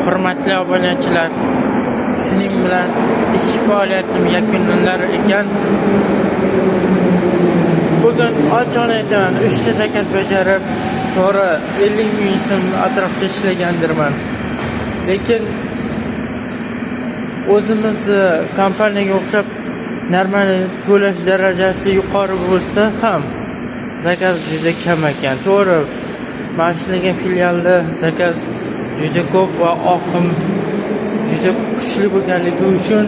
Hurmatli obunachilar, shuning bilan ish faoliyatim yakunlanar ekan. Bugun ochiqni aytaman, 3 ta zakaz bajarib, to'g'ri 50 ming so'm atrofida ishlagandirman. Lekin o'zimizni kompaniyaga o'xshab normal to'lash darajasi yuqori bo'lsa ham zakaz juda kam ekan. To'g'ri, men ishlagan filialda zakaz juda ko'p va oqim juda kuchli bo'lganligi uchun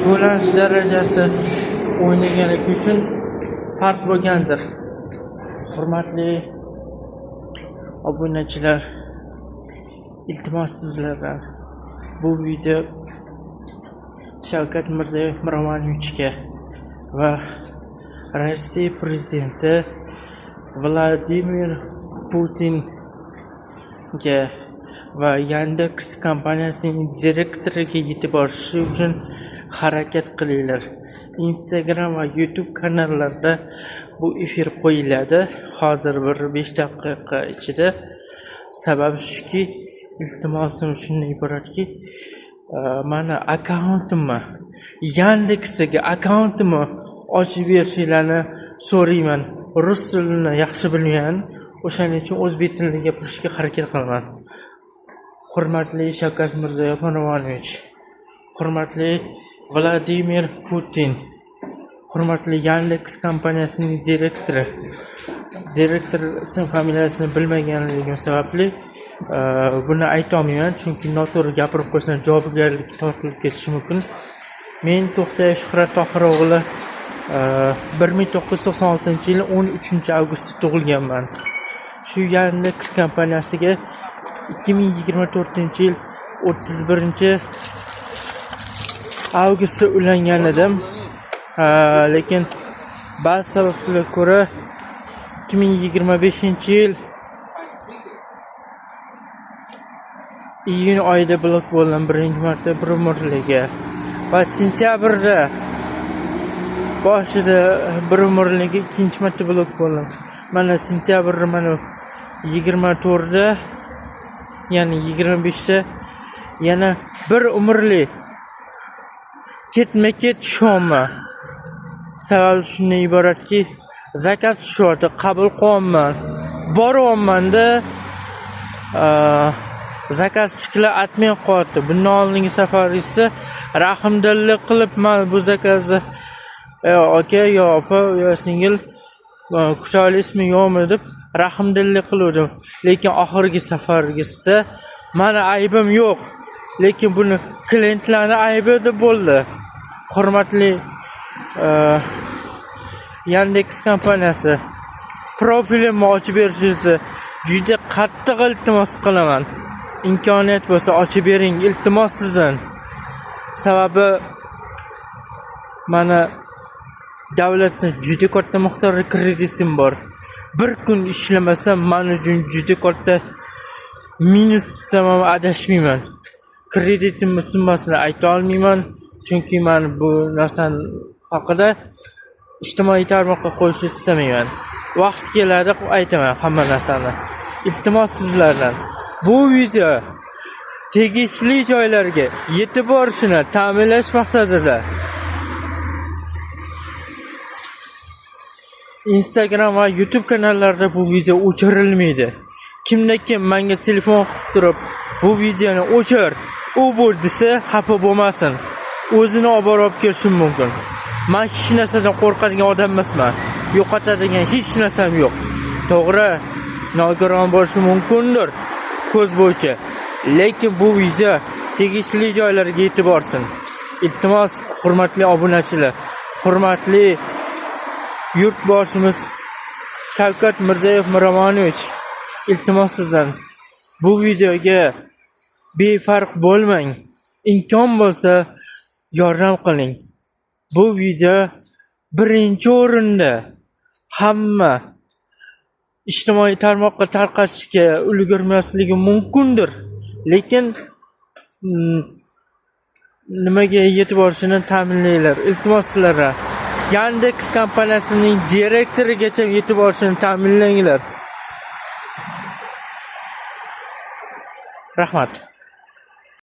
to'lash darajasi o'ynaganligi uchun farq bo'lgandir. Hurmatli obunachilar, iltimos sizlardan bu video Shavkat Mirziyoyev Miromonovichga va Rossiya prezidenti Vladimir Putinga va Yandex kompaniyasining direktoriga yetib borishi uchun harakat qilinglar. Instagram va YouTube kanallarida bu efir qo'yiladi. Hozir bir 5 daqiqa ichida. Sababi shuki, iltimosim shundan iboratki, mani akkauntimni, Yandexdagi akkauntimni ochib berishinglarni so'rayman. Rus tilini yaxshi bilmagan, o'shaning uchun o'zbek tilida gapirishga harakat qilaman. Hurmatli Shavkat Mirziyoyev Miromonovich, hurmatli Vladimir Putin, hurmatli Yandex kompaniyasining direktori. Direktor ism familiyasini bilmaganligim sababli buni ayta olmayman, chunki noto'g'ri gapirib qo'ysam javobgarlikka tortilib ketishi mumkin. Men To'xtayev Shuhrat Tohir o'g'li 1996-yil 13-avgustda tug'ilganman. Shu Yandex kompaniyasiga 2024-yil 31-avgustda ulangan edim. Lekin ba'zi sabablarga ko'ra 2025-yil iyun oyida blok bo'ldim birinchi marta bir umrliga va sentyabrda boshida bir umrliga ikkinchi marta blok bo'ldim. Mana sentyabrda mana 24da, ya'ni 25da yana bir umrli ketma-ket tushyapman. Sababi shundan iboratki, zakaz tushyapti, qabul qilyapman. Boryapman-da, zakazchilar atmay qo'yapti. Bundan oldingi safar esa rahmdillik qilib man bu zakazni aka yo opa yo singil kuta olasizmi yo'qmi deb rahmdillik qiluvdim. Lekin oxirgi safargisida mani aybim yo'q. Lekin buni klientlarning aybi deb bo'ldi. Hurmatli Yandex kompaniyasi, profilimni ochib berishingizni juda qattiq iltimos qilaman. Imkoniyat bo'lsa ochib bering, iltimos sizdan. Sababi mana davlatdan juda katta miqdorda kreditim bor. Bir kun ishlamasam men uchun juda katta minus desam ham adashmayman. Kreditimni summasini ayta olmayman, chunki men bu narsani haqida ijtimoiy tarmoqqa qo'yishni istamayman. Vaqt keladi, aytaman hamma narsani. Iltimos sizlardan bu video tegishli joylarga yetib borishini ta'minlash maqsadida Instagram va YouTube kanallarida bu video o'chirilmaydi. Kimda kim menga telefon qilib turib, bu videoni o'chir, u bu desa xafa bo'lmasin. O'zini olib borib olib kelishim mumkin. Men hech narsadan qo'rqadigan odam emasman. Yo'qotadigan hech narsam yo'q. To'g'ri, nogiron bo'lishi mumkindir ko'z bo'yicha. Lekin bu video tegishli joylarga yetib borsin. Iltimos, hurmatli obunachilar, hurmatli yurtboshimiz Shavkat Mirziyoyev Miromonovich, iltimos sizdan bu videoga befarq bo'lmang. Imkon bo'lsa yordam qiling. Bu video birinchi o'rinda hamma ijtimoiy tarmoqqa tarqatishga ulgurmasligi mumkindir. Lekin nimaga yetib borishini ta'minlanglar. Iltimos sizlardan. Yandex kompaniyasining direktorigacha yetib borishini ta'minlanglar. Rahmat.